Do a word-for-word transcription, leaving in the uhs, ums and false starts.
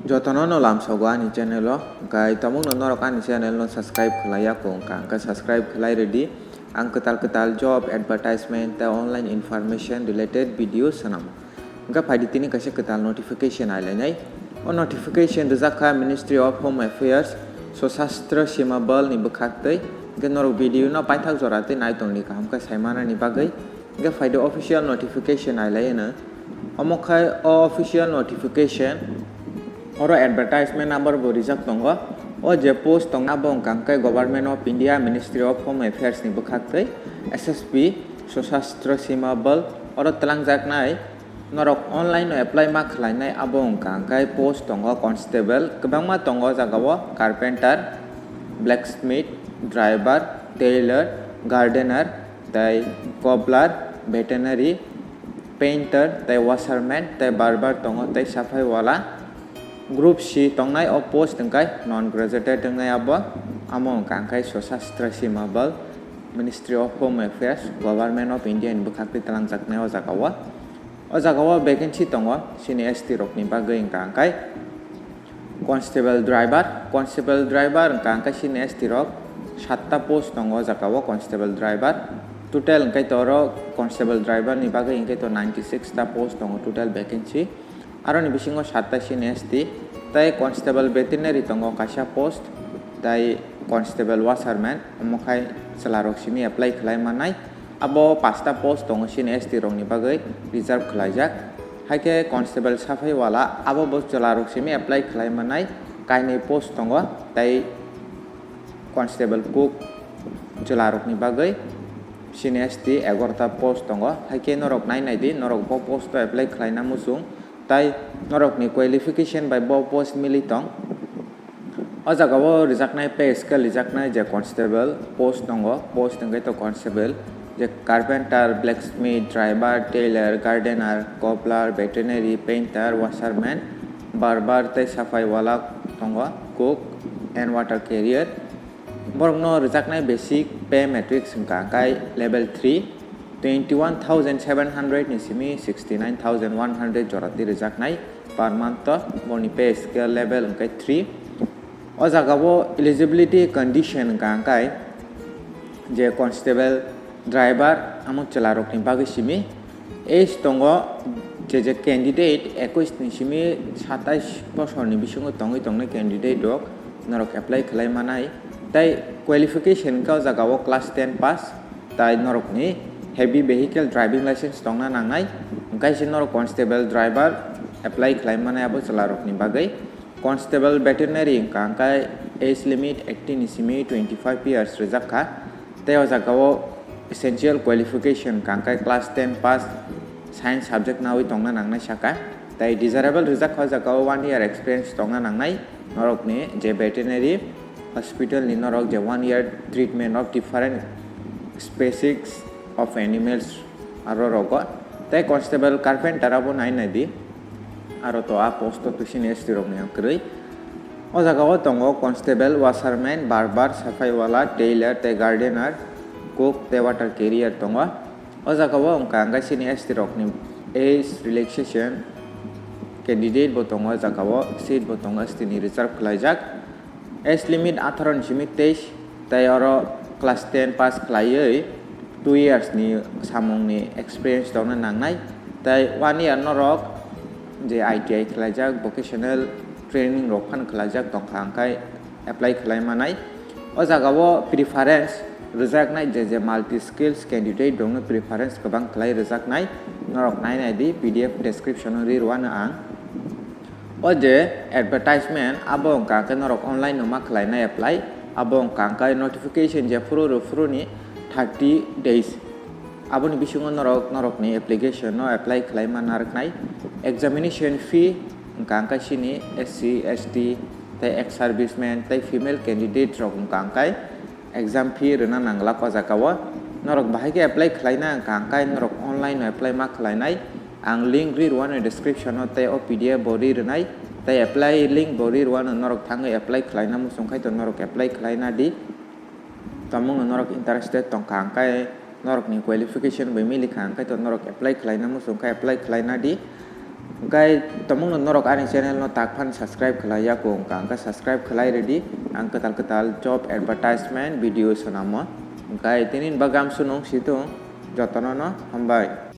Jotono no lamsogo ani channel o, hwnkhe tamungno norok ani channel no subscribe khlai ya kho wngkha, hwnkhe subscribe khlai rwdi. Ang kwtal kwtal job advertisement tei online information related video swnam. Hwnkhe phaidi tini kaisa kwtal notification ailainai. O notification rijak kha Ministry of Home Affairs, Sosastro Sima Bal ni bwkhaktwi. Hwnkhe norok video no paithak jora tei naitongni kaham khe saimanani bagwi. Hwnkhe phaidi official notification ailai hwno. Omo khai o official notification oro advertisement number bo rijak tongo. O je post tong abo wngkha hwnkhe Government of India, Ministry of Home Affairs ni bwkhaktwi S S B, Sosastro Sima Bal, oro twlangjaknai. Norok online o apply ma khlainai abo wngkha hwnkhe post tongo constable, kwbangma tongo o jaga o carpenter, blacksmith, driver, tailor, gardener, tei cobbler, veterinary, painter, tei washerman, tei barber tongo, tei saphai wala. Group C tongnai o post hwnkhe non graduated wngnai abo, amo wngkha hwnkhe Sosastro Sima Bal, Ministry of Home Affairs, Government of India ni bwkhaktwi twlangjaknai o jaga o. O jaga o vacancy tongo, chini S T rokni bagwi wngkha hwnkhe constable driver, constable driver wngkha hwnkhe chini S T rok satta post tongo o jaga o constable driver. Total hwnkhe to oro constable driver ni bagwi hwnkhe to ninety six ta post tongo total vacancy. Aroni bisingo satta chini S T, tei constable veterinary tongo kaisa post, tei constable washerman, omo khai chwlarok simi apply khlai mannai. Abo pasta post tongo chini S T rokni bagwi reserve khlaijak. Haikhe constable saphai wala abo bo chwlarok simi apply khlai mannai kainwi post tongo, tei constable cook chwlarokni bagwi chini S T egarota post tongo. Haikhe norok nai naidi, norok bo post o apply khlaina muchung, tei norokni qualification bai bo post mili tong. O jaga o rijaknai pay scale rijaknai je constable post tongo, post hwnkhe to constable, je carpenter, blacksmith, driver, tailor, gardener, cobbler, veterinary, painter, washerman, barber tei saphai wala tongo, cook and water carrier. Borokno rijaknai basic pay matrix hwnkha hwnkhe level three, twenty one thousand seven hundred ni simi sixty nine thousand one hundred jora twi rijaknai per month o, boni pay scale level hwnkhe three. O jaga o eligibility condition hwnkha hwnkhe je constable, driver, amo chwlarokni bagwi simi age tongo, je je candidate ekwis ni simi satais bosorni bisingo tongwi tongnai candidate rok norok apply khlai manai. Tei qualification hwnkhe o jaga o class ten pass, tai norokni heavy vehicle driving license tongna nangnai, hwnkhe se norok constable driver apply khlai manai abo chwlarokni bagwi. Constable veterinary hwnkha hwnkhe age limit eighteen ni simi twenty five years rijak kha, tei o jaga o essential qualification hwnkha hwnkhe class ten pass, science subject nawi tongna nangnai saka, tei desirable rijak kha o jaga o one year experience tongna nangnai norokni je veterinary hospital ni norok je one year treatment of different species of animals aro rogo, tei constable carpenter abo nai nai di, aro to a post o to chini S T rokni ang kwrwi. O jaga o tongo constable, washerman, barber, saphai wala, tailor tei gardener, cook tei water carrier tongo. O jaga o wngkha hwnkhe chini S T rokni age relaxation candidate bo tongo o jaga o, seat bo tongo S T ni reserve khlaijak. Age limit atharo ni simi teis, tei oro class ten pass khlaiwi two years ni samungni experience tongna nangnai, tei one year norok je I T I khlaijak, vocational training rok phano khlaijak tongkha, hwnkhe apply khlai manai. O jaga o preference rwjaknai je je multi skills candidate rokno preference kwbang khlai rwjaknai, norok nai nai di, P D F description o ri rwano ang. O je advertisement, abo wngkha khe norok online no ma khlainai apply, abo wngkha khe notification je phuru rw phuru ni thirty days. Aboni bisingo norok norokni application no apply khlai ma narwknai. Examination fee wngkha khe chini S C, S T tei ex serviceman tei female candidate rok wngkha khe exam fee rwna nangla o jaga o. Norok bahai khe apply khlaina wngkha hwnkhe norok online no apply ma khlainai. Ang link ri rwano description o tei o P D F bo ri rwnai tei apply link bo ri rwano, norok thangwi apply khlaina muchung khai to norok apply khlaina di. Tamungno norok interested tongkha hwnkhe norokni qualification bai mili kha hwnkhe to norok apply khlaina muchung khe apply khlaina di. Hwnkhe tomungno norok ani channel no tak phan subscribe khlai ya kung ka, hwnkhe subscribe khlai rwdi, ang kwtal kwtal job advertisement video swnamo. Hwnkhe tini bagam sunung situng, jotono no hambai.